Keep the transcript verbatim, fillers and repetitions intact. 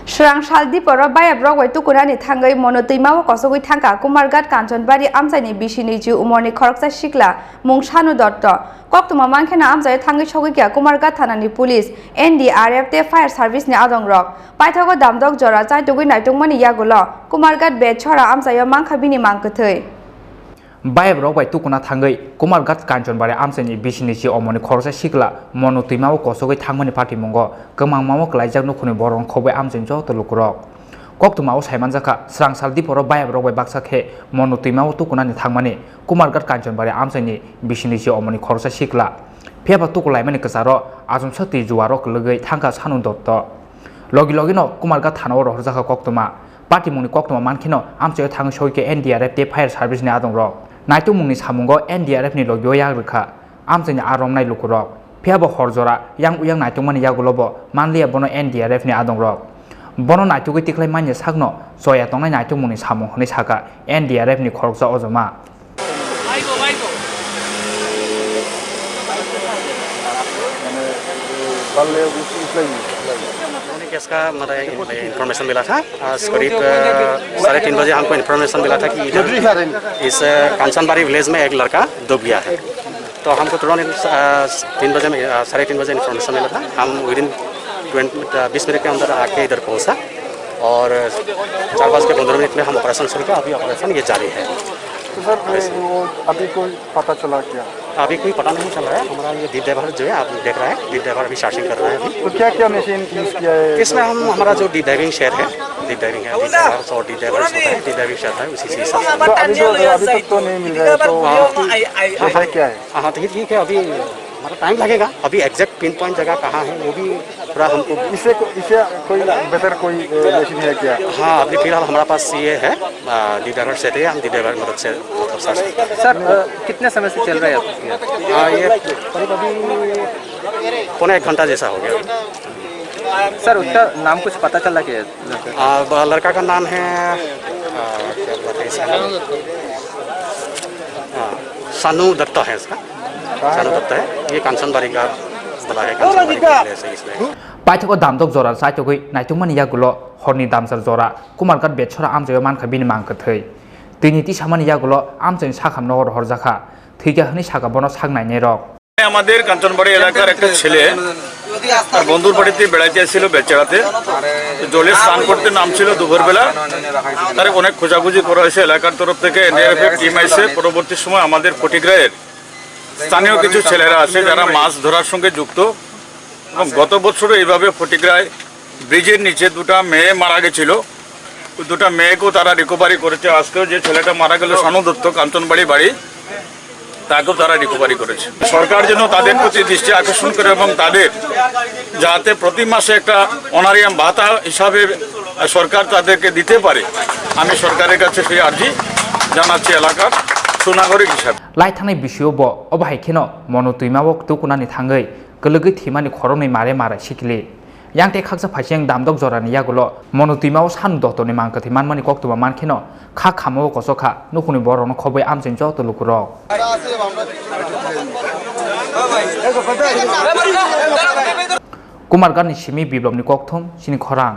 Srang sal diporo bayabrok bai tukunani thangwi mono twima o kosogwi thangkha Kumarghat Kanchanbari amchaini bisini ji umorni khoroksa sikla mung Sanu Dotto. Koktwma mankhe no amchaio thangwi sogwi kha Kumarghat thanani police, N D R F tei fire service ni adongrok. Paithago damdok jora chaitugwi naitungmani yagulo Kumarghat Betchora amchaio mankha bini mang kwthwi. Bayabrok bai tukuna thangwi Kumarghat Kanchanbari amchaini bisini ji omoni khoroksa sikla mono twima o kosogwi thangmani patimungo kwmangma o kwlaijak nukhungni borok khobwi amchaini joto lukurok. Koktwma o saimanjakha, srang sal diporo bayabrok bai baksa khe mono twima o tukunani thangmani Kumarghat Kanchanbari amchaini bisini ji omoni khoroksa sikla. Phiyaba tukulaimani kwcharo achomsa twi juaro kwlwgwi thangkha Sanu Dotto. Logi logino Kumarghat thana o rohorjakha koktwma. Patimungni koktwma mankheno amchaio thangwi sogwi khe N D R F tei fire service ni adongrok. Naitungmungni samungo N D R F ni logio yak rwkha amchaini aa romnai lukurok. Phiyaba hor jora yang uyang naitungmani yagulobo manliya bono N D R F ni adongrok. Bono naitugwi tikhlai manya sakno choya tongnai naitungmungni samung hwnwi sakha N D R F ni khoroksa ojoma. होने केस का, मतलब, इन-, इन्फॉर्मेशन मिला था। आज करीब, अ, साढ़े तीन बजे हमको इन्फॉर्मेशन मिला था कि इधर इस, अ, कांचनबाड़ी विलेज में एक लड़का डूब गया है। तो हमको तुरंत, अ, तीन बजे में, अ, साढ़े तीन बजे इन्फॉर्मेशन मिला था। हम विदिन ट्वेंटी, अ, बीस मिनट के अंदर आके इधर पहुंचा और चार बज के पन्द्रह मिनट में हम ऑपरेशन शुरू किया। अभी ऑपरेशन ये जारी है। तो सर, ये वो अभी कोई पता चला क्या? अभी कोई पता नहीं चला है। हमारा ये डीप डाइवर जो है, आप देख रहे हैं, डीप डाइवर अभी सर्चिंग कर रहा है अभी। तो क्या क्या मशीन यूज़ किया है? इसमें हम, हमारा जो डीप डाइविंग शेड है, डीप डाइविंग है, डीप डाइवर्स और डीप डाइवर्स होता है, डीप डाइविंग शेड है, उसी से हिसाब से। तो अभी तो, अभी तक तो नहीं मिल रहा है, तो हाँ। उसकी वजह क्या है? हाँ, तो ये ठीक है, अभी हमारा टाइम लगेगा, अभी एग्जैक्ट पिन पॉइंट जगह कहाँ है, वो भी थोड़ा हमको इससे को-, इससे कोई बेहतर कोई, अ, मशीन है क्या? हाँ, अभी फिलहाल हमारे पास ये है, अ, डीप डाइवर सेट है, हम डीप डाइवर की मदद से, मतलब, सर्च करते हैं। सर, अ, कितने समय से चल रहा है आपका? हाँ, ये करीब अभी पौने एक घंटा जैसा हो गया। सर, उसका नाम कुछ पता चला क्या? आ, ब-, लड़का का नाम है, आ, क्या बोलते हैं इसका नाम? हाँ, सानू दत्ता है इसका। सानू दत्ता है। ये कांचनबाड़ी का बोला है, कांचनबाड़ी का है, सही इसमें। Paithago damdok jora chaitugwi naitungmani yagulo horni damsar jora Kumarghat Betchora amchaio mankha bini mang kwthwi. Twini tisamani yagulo amchaini sakham nogo rohorjakha. Thwikha hwnwi sakha bono sak nainairok. আমাদের কাঞ্চনবাড়ি এলাকার একটা ছেলে তার বন্ধুর বাড়িতে বেড়াইতে এসেছিল বেচেরাতে। তো জলে স্নান করতে নামছিল দুপুরবেলা। তার অনেক খোঁজাখুঁজি করা হয়েছে এলাকার তরফ থেকে, এনডিআরএফ এর টিম এসে। পরবর্তী সময় আমাদের ফটিকরায়ের স্থানীয় কিছু ছেলেরা আছে যারা মাছ ধরার সঙ্গে যুক্ত, এবং গত বছরও এইভাবে ফটিকরায় ব্রিজের নিচে দুটা মেয়ে মারা গেছিল, ওই দুটা মেয়েকেও তারা রিকভারি করেছে। আজকেও যে ছেলেটা মারা গেল, শানু দত্ত, কাঞ্চনবাড়ি বাড়ি, তাকেও তারা রিকভারি করেছে। সরকার যেন তাদের প্রতি দৃষ্টি আকর্ষণ করে এবং তাদের যাতে প্রতি মাসে একটা অনারিয়াম ভাতা হিসাবে সরকার তাদেরকে দিতে পারে, আমি সরকারের কাছে সেই আর্জি জানাচ্ছি এলাকার সুনাগরিক হিসাবে। Lai thangnai bisio bo obo hai kheno mono twima o tukunani thangwi kwlwgwi thwimani khoroknwi mare mare sikli. Yang tei khaksa phaising damdok jorani yagulo mono twima o Sanu Dotto ni mang kwthwi manmani koktwma mankheno kha khama o kochok kha nukhungni borok rokno khobwi amchaini joto lukurok. Kumarghat ni simi Biplop ni kokthum chini khorang.